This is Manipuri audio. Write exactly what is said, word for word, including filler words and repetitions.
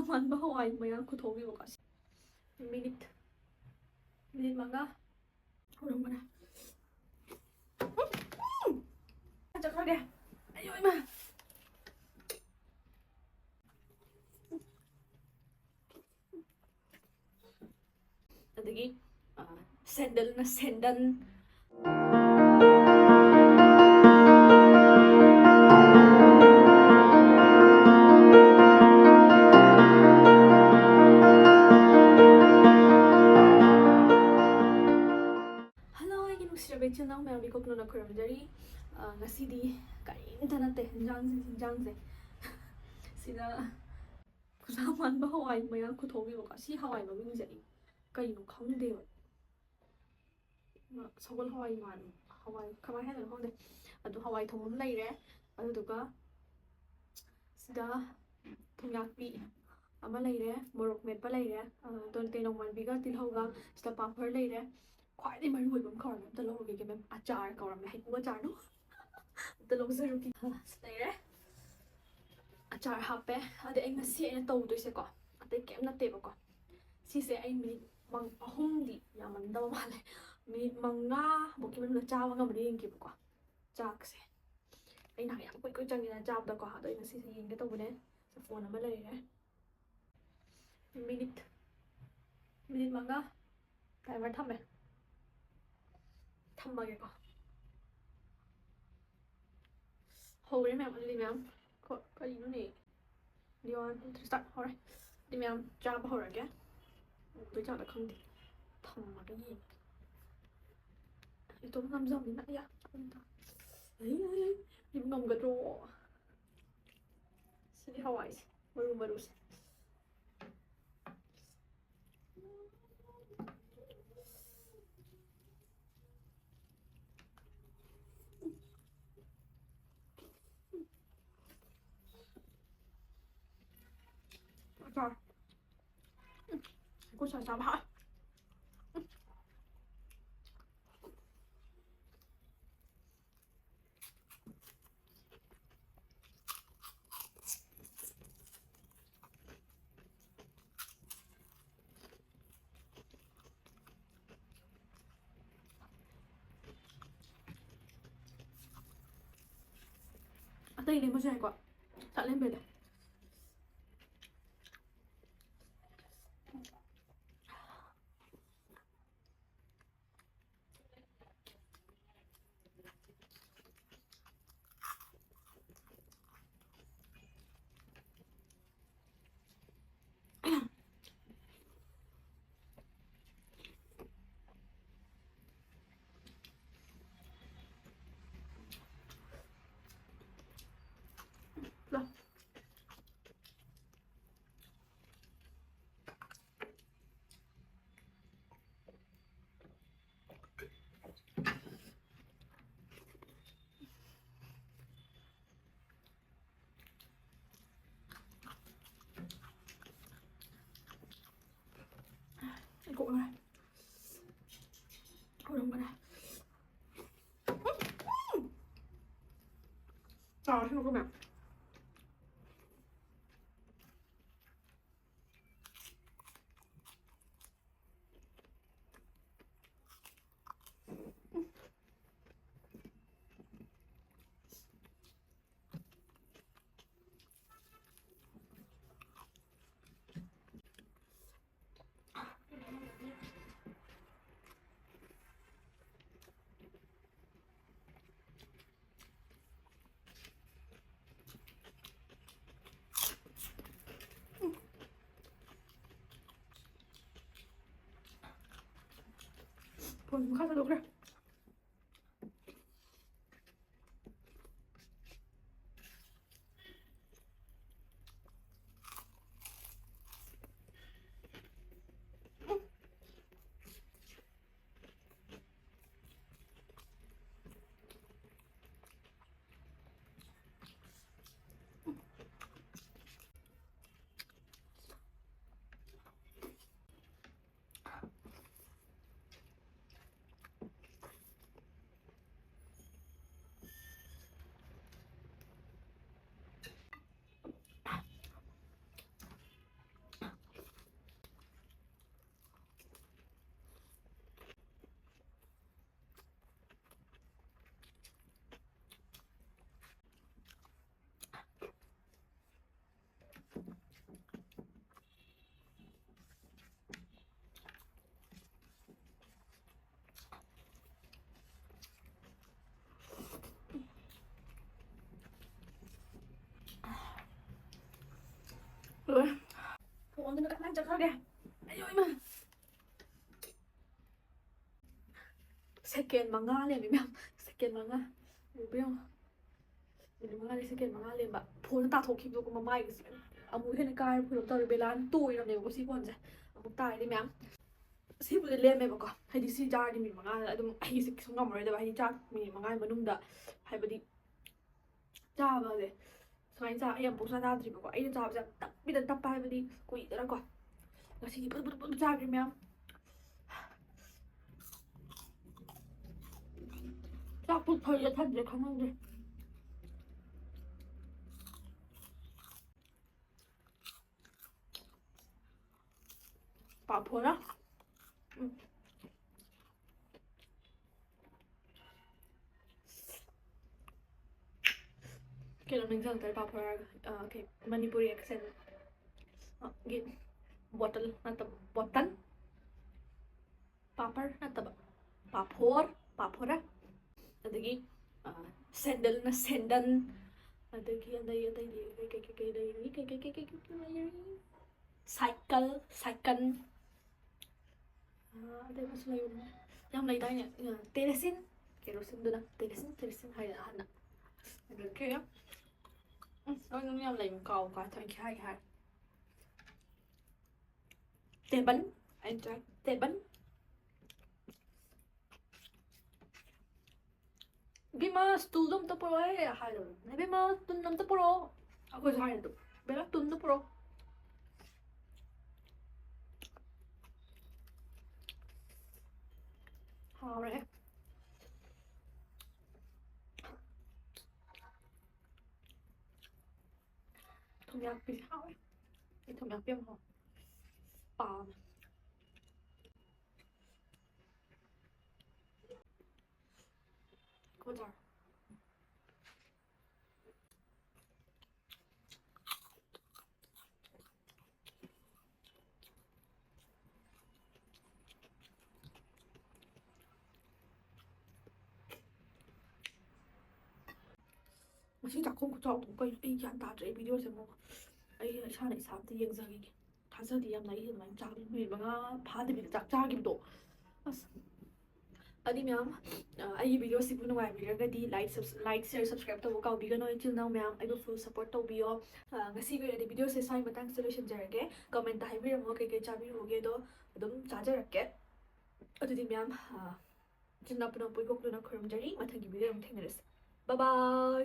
ꯃꯥꯟꯕ ꯍꯋꯥꯏ ꯃꯌꯥꯝ ꯈꯨꯊꯣꯡꯅꯦꯕꯀꯣ꯫ ꯃꯤꯅꯤꯠ ꯃꯤꯅꯤꯠ ꯃꯉꯥ ꯍꯧꯔꯝꯕꯅꯦ꯫ ꯆꯠꯈ꯭ꯔꯒꯦ꯫ ꯑꯌꯣ ꯏꯃꯥ꯫ ꯑꯗꯒꯤ ꯁꯦꯟꯗꯜꯅ ꯁꯦꯟꯗꯜ꯫ ꯍꯜꯂꯣ ꯑꯩꯒꯤ ꯅꯨꯡꯁꯤꯔꯕ ꯏꯆꯤꯜ ꯏꯅꯥꯎ ꯃꯌꯥꯝ, ꯏꯀꯣꯛ ꯅꯣꯟꯅ ꯈꯨꯔꯨꯝꯖꯔꯤ꯫ ꯑ, ꯉꯁꯤꯗꯤ ꯀꯔꯤꯝꯇ ꯅꯠꯇꯦ, ꯍꯤꯟꯖꯥꯡꯁꯦ ꯍꯤꯟꯖꯥꯡꯁꯦ ꯁꯤꯗ ꯈꯨꯖꯥ ꯃꯥꯟꯕ ꯍꯋꯥꯏ ꯃꯌꯥꯝ ꯈꯨꯊꯣꯡꯉꯦꯕꯀꯣ꯫ ꯁꯤ ꯍꯋꯥꯏ ꯃꯃꯤꯡꯁꯦ ꯑꯩ ꯀꯩꯅꯣ ꯈꯪꯗꯦꯕ꯫ ꯁꯒꯣꯜ ꯍꯋꯥꯏ ꯃꯥꯟ ꯍꯋꯥꯏ ꯀꯃꯥꯏꯅ ꯍꯥꯏꯗꯣꯏꯅꯣ ꯈꯪꯗꯦ꯫ ꯑꯗꯨ ꯍꯋꯥꯏ ꯊꯣꯡꯕ ꯑꯃ ꯂꯩꯔꯦ꯫ ꯑꯗꯨꯗꯨꯒ ꯁꯤꯗ ꯊꯨꯝꯌꯥꯛꯄꯤ ꯑꯃ ꯂꯩꯔꯦ, ꯃꯣꯔꯣꯛ ꯃꯦꯠꯄ ꯂꯩꯔꯦ, ꯑ, ꯇꯣꯟ-, ꯇꯦꯅꯧ ꯃꯥꯟꯕꯤꯒ ꯇꯤꯜꯍꯧꯒ, ꯁꯤꯗ ꯄꯥꯐꯔ ꯂꯩꯔꯦ꯫ ꯈ꯭ꯋꯥꯏꯗꯒꯤ ꯃꯔꯨ ꯑꯣꯏꯕ ꯑꯃ ꯀꯥꯎꯔꯝꯃꯦ, ꯑꯝꯇ ꯂꯧꯔꯨꯈꯤꯒꯦ ꯃꯦꯝ꯫ ꯑꯆꯥꯔ ꯀꯥꯎꯔꯝꯃꯦ, ꯍꯩꯀ꯭ꯔꯨ ꯑꯆꯥꯔꯗꯣ꯫ ꯑꯝꯇ ꯂꯧꯖꯔꯨꯈꯤ꯫ ꯁꯤ ꯂꯩꯔꯦ꯫ ꯑꯆꯥꯔ ꯍꯥꯞꯄꯦ꯫ ꯑꯗꯩ ꯑꯩ ꯉꯁꯤ ꯑꯩꯅ ꯇꯧꯗꯣꯏꯁꯦꯀꯣ, ꯑꯇꯩ ꯀꯩꯝ ꯅꯠꯇꯦꯕꯀꯣ꯫ ꯁꯤꯁꯦ ꯑꯩ ꯃꯤꯅꯤꯠ ꯃꯪ-, ꯑꯍꯨꯝꯗꯤ ꯌꯥꯝꯃꯟꯗꯕ ꯃꯥꯜꯂꯦ꯫ ꯃꯤꯅꯤꯠ ꯃꯉꯥꯃꯨꯛꯀꯤ ꯃꯅꯨꯡꯗ ꯆꯥꯕ ꯉꯝꯕ꯭ꯔꯥ ꯌꯦꯡꯒꯦꯕꯀꯣ꯫ ꯆꯥꯛꯁꯦ꯫ ꯑꯩ ꯅꯍꯥꯟ ꯌꯥꯝ ꯀꯨꯏ ꯀꯨꯏ ꯆꯪꯉꯤꯗꯅ ꯆꯥꯕꯗꯀꯣ꯫ ꯑꯗꯣ ꯑꯩ ꯉꯁꯤꯁꯦ ꯌꯦꯡꯒꯦ ꯇꯧꯕꯅꯦ꯫ ꯁꯤ ꯐꯣꯟ ꯑꯃ ꯂꯩꯔꯦ꯫ ꯃꯤꯅꯤꯠ, ꯃꯤꯅꯤꯠ ꯃꯉꯥ ꯇꯥꯏꯃꯔ ꯊꯝꯃꯦ꯫ ꯊꯝꯃꯒꯦꯀꯣ꯫ ꯍꯧꯔꯦ ꯃꯌꯥꯝ, ꯑꯗꯨꯗꯤ ꯃꯌꯥꯝ꯫ ꯀꯣ-, ꯀꯔꯤꯅꯣꯅꯦ? ꯗꯤꯋꯥꯟ ꯁ꯭ꯇꯥꯔꯠ ꯍꯧꯔꯦ꯫ ꯑꯗꯨꯗꯤ ꯃꯌꯥꯝ ꯆꯥꯕ ꯍꯧꯔꯒꯦ꯫ ꯎꯗꯣꯏ ꯆꯥꯗ ꯈꯪꯗꯦ꯫ ꯊꯝꯃꯒ ꯌꯦꯡꯒꯦ꯫ ꯏꯇꯣꯝ ꯉꯝꯖꯕꯅꯤꯅ, ꯑꯌꯥ, ꯆꯥꯛ ꯌꯥꯝ ꯆꯥ-, ꯑꯩ, ꯑꯩ, ꯑꯩ, ꯏꯕ ꯉꯝꯒꯗ꯭ꯔꯣ? ꯁꯤꯗꯤ ꯍꯋꯥꯏꯁꯦ, ꯃꯔꯨ ꯃꯔꯨꯁꯦ꯫ ꯑꯆꯥꯔ꯫ ꯍꯩꯀꯨ ꯑꯆꯥꯔ ꯆꯥꯕ ꯍꯥꯎꯋꯦ꯫ ꯑꯇꯩ ꯂꯦꯝꯕꯁꯨ ꯌꯥꯏꯀꯣ꯫ ꯆꯥꯛ ꯂꯦꯝꯕꯩꯗ꯫ ꯑꯩ ꯀꯣꯛ ꯉꯥꯏ꯫ ꯍꯧꯔꯝꯕꯅꯦ꯫ ꯆꯥꯎꯔꯁꯤꯅꯨꯀꯣ ꯃꯌꯥꯝ꯫ ꯐꯣꯟ ꯃꯈꯥ ꯊꯥꯗꯣꯛꯈ꯭ꯔꯦ꯫ ꯐꯣꯟꯗꯨꯅ ꯀꯃꯥꯏꯅ ꯆꯠꯈ꯭ꯔꯒꯦ? ꯑꯌꯣ ꯏꯃꯥ! ꯁꯦꯀꯦꯟ ꯃꯉꯥ ꯂꯩꯔꯝꯃꯤ ꯃꯌꯥꯝ, ꯁꯦꯀꯦꯟ ꯃꯉꯥ꯫ ꯎꯕ꯭ꯔꯥ ꯌꯦꯡꯉꯣ꯫ ꯃꯤꯅꯤꯠ ꯃꯉꯥꯗ ꯁꯦꯀꯦꯟ ꯃꯉꯥ ꯂꯦꯝꯕ꯫ ꯐꯣꯟꯗ ꯇꯥꯊꯣꯛꯈꯤꯕꯗꯣ ꯃꯃꯥꯏꯒꯁꯦ ꯑꯃꯨꯛ ꯍꯦꯟꯅ ꯀꯥꯏꯔ ꯐꯨꯔꯞ ꯇꯧꯔꯦ꯫ ꯕꯦꯂꯥꯅ ꯇꯣꯏꯔꯕꯅꯦꯕꯀꯣ ꯁꯤ ꯐꯣꯟꯁꯦ꯫ ꯑꯃꯨꯛ ꯇꯥꯔꯗꯤ ꯃꯌꯥꯝ꯫ ꯁꯤꯕꯨꯗꯤ ꯂꯦꯝꯃꯦꯕꯀꯣ꯫ ꯍꯥꯏꯗꯤ ꯁꯤ ꯆꯥꯔꯗꯤ ꯃꯤꯅꯤꯠ ꯃꯉꯥꯗ ꯑꯗꯨꯝ ꯑꯩꯁꯦ ꯀꯩꯁꯨ ꯉꯝꯃꯔꯣꯏꯗꯕ꯫ ꯍꯥꯏꯗꯤ ꯆꯥꯛ ꯃꯤꯅꯤꯠ ꯃꯉꯥꯒꯤ ꯃꯅꯨꯡꯗ ꯍꯥꯏꯕꯗꯤ ꯆꯥꯕꯁꯦ ꯁꯨꯃꯥꯏꯅ ꯆꯥ-, ꯑꯩ ꯑꯃꯨꯛ ꯆꯥ ꯆꯥꯗ꯭ꯔꯤꯕꯀꯣ꯫ ꯑꯩꯅ ꯆꯥꯕꯁꯦ ꯌꯥꯝ ꯇꯞꯄꯤꯗ ꯇꯞꯄ ꯍꯥꯏꯕꯗꯤ ꯀꯨꯏꯗꯅꯀꯣ꯫ ꯉꯁꯤꯗꯤ ꯐꯨꯠ ꯐꯨꯠ ꯐꯨꯠ ꯆꯥꯈ꯭ꯔꯦ ꯃꯌꯥꯝ꯫ ꯆꯥꯛ ꯄꯨꯛ ꯊꯜꯂꯦ ꯊꯟꯗ꯭ꯔꯦ ꯈꯪꯍꯧꯗ꯭ꯔꯦ꯫ ꯄꯥꯐꯣꯔ꯫ ꯎꯝ꯫ ꯀꯩꯅꯣ ꯅꯤꯡꯁꯤꯡꯉꯛꯇꯔꯦ ꯄꯥꯐꯣꯔ ꯍꯥꯏꯔꯒ꯫ ꯑ, ꯀꯩ, ꯃꯅꯤꯄꯨꯔꯤ accent꯫ ꯑ, ꯒꯤ ꯕꯣꯇꯜ ꯅꯠꯇꯕ, ꯕꯣꯇꯜ? ꯄꯥꯄꯔ ꯅꯠꯇꯕ, ꯄꯥꯐꯣꯔ, ꯄꯥꯐꯣꯔ꯫ ꯑꯗꯒꯤ, ꯑ, ꯁꯦꯟꯗꯜꯅ ꯁꯦꯟꯗꯟ꯫ ꯑꯗꯒꯤ ꯑꯇꯩ, ꯑꯇꯩꯗꯤ ꯀꯩ, ꯀꯩ, ꯀꯩ, ꯀꯩ ꯂꯩꯔꯤ? ꯀꯩ, ꯀꯩ, ꯀꯩ, ꯀꯩ, ꯀꯩ ꯂꯩꯔꯤ? Cycle, cycle. ꯑ, ꯑꯇꯩ ꯑꯃꯁꯨ ꯂꯩꯕꯅꯦ꯫ ꯌꯥꯝ ꯂꯩꯗꯥꯏꯅꯦ? ꯑ, ꯇꯦꯔꯦꯁꯤꯟ꯫ ꯀꯦꯔꯣꯁꯤꯟꯗꯨꯅ꯫ ꯇꯦꯔꯦꯁꯤꯟ, ꯇꯦꯔꯦꯁꯤꯟ ꯍꯥꯏꯗꯅ ꯑꯍꯟꯅ꯫ ꯑꯗꯒꯤ, ꯎꯝ, ꯑꯩ ꯃꯃꯤꯡ ꯌꯥꯝ ꯂꯩꯕꯅꯤ, ꯀꯥꯎ, ꯀꯥꯎ, ꯊꯑꯣꯏꯀꯤ ꯍꯥꯏꯒꯦ ꯍꯥꯏ꯫ ꯇꯦꯕꯜ꯫ ꯑꯩꯅ ꯇꯥꯏ꯫ ꯇꯦꯕꯜ꯫ "ꯏꯕꯦꯝꯃ, ꯁ꯭ꯇꯨꯜꯗꯣ ꯑꯝꯇ ꯄꯨꯔꯛꯑꯣꯍꯦ" ꯍꯥꯏꯗꯕꯅꯦ꯫ "ꯏꯕꯦꯝꯃ, ꯁ꯭ꯇꯨꯜ ꯑꯝꯇ ꯄꯨꯔꯛꯑꯣ"꯫ ꯑꯩꯈꯣꯏꯁꯨ ꯍꯥꯏꯅꯤ ꯑꯗꯨꯝ, "ꯏꯕꯦꯝꯃ, ꯁ꯭ꯇꯨꯜꯗꯣ ꯄꯨꯔꯛꯑꯣ"꯫ ꯍꯥꯎꯔꯦ꯫ ꯊꯨꯝꯌꯥꯛꯄꯤꯁꯦ ꯍꯥꯎꯋꯦ꯫ ꯑꯩ ꯊꯨꯝꯌꯥꯛꯄꯤ ꯌꯥꯝ ꯍꯥꯎꯋꯦ꯫ ꯄꯥꯝꯃꯦ꯫ ꯀꯣ ꯆꯥꯔꯣ꯫ ꯉꯁꯤ ꯆꯥꯛꯈꯨꯝ ꯈꯨꯆꯥꯎꯗꯣ ꯀꯩꯅꯣ? ꯑꯩ ꯒ꯭ꯌꯥꯟ ꯇꯥꯗ꯭ꯔꯦ꯫ ꯑꯩ ꯚꯤꯗꯤꯑꯣꯁꯦ ꯑꯃꯨꯛ, ꯑꯩ ꯏꯁꯥꯅ ꯏꯁꯥ ꯑꯝꯇ ꯌꯦꯡꯖꯈꯤꯒꯦ꯫ ꯊꯥꯖꯗꯦ ꯌꯥꯝꯅ ꯑꯩ ꯑꯗꯨꯃꯥꯏꯅ ꯆꯥꯕ ꯅꯨꯃꯤꯠ ꯃꯉꯥ ꯐꯥꯗꯕꯤꯗ ꯆꯥꯛ ꯆꯥꯈꯤꯕꯗꯣ꯫ ꯑꯁ꯫ ꯑꯗꯨꯗꯤ ꯃꯌꯥꯝ, ꯑ, ꯑꯩꯒꯤ videoꯁꯤꯕꯨ ꯅꯨꯡꯉꯥꯏꯕꯤꯔꯒꯗꯤ like, subs-, like, share, subscribe ꯇꯧꯕ ꯀꯥꯎꯕꯤꯒꯅꯨ꯫ ꯏꯆꯤꯜ ꯏꯅꯥꯎ ꯃꯌꯥꯝ ꯑꯩꯕꯨ full support ꯇꯧꯕꯤꯌꯣ꯫ ꯑ, ꯉꯁꯤꯒꯤ ꯑꯣꯏꯅꯗꯤ videoꯁꯦ ꯁ꯭ꯋꯥꯏ ꯃꯇꯥꯡꯁꯤꯗ ꯂꯣꯏꯁꯤꯟꯖꯔꯒꯦ꯫ Commentꯇ ꯍꯥꯏꯕꯤꯔꯝꯃꯣ ꯀꯩꯀꯩ ꯆꯥꯕꯤꯔꯨꯒꯦꯗꯣ ꯑꯗꯨꯝ ꯆꯥꯖꯔꯛꯀꯦ꯫ ꯑꯗꯨꯗꯤ ꯃꯌꯥꯝ, ꯑ, ꯏꯆꯤꯟ ꯏꯅꯥꯎ ꯄꯨꯝꯅꯃꯛꯄꯨ ꯏꯀꯣꯛ ꯂꯨꯅ ꯈꯨꯔꯨꯝꯖꯔꯤ꯫ ꯃꯊꯪꯒꯤ video ꯑꯃꯨꯛ ꯊꯦꯡꯅꯔꯁꯤ꯫ Bye bye꯫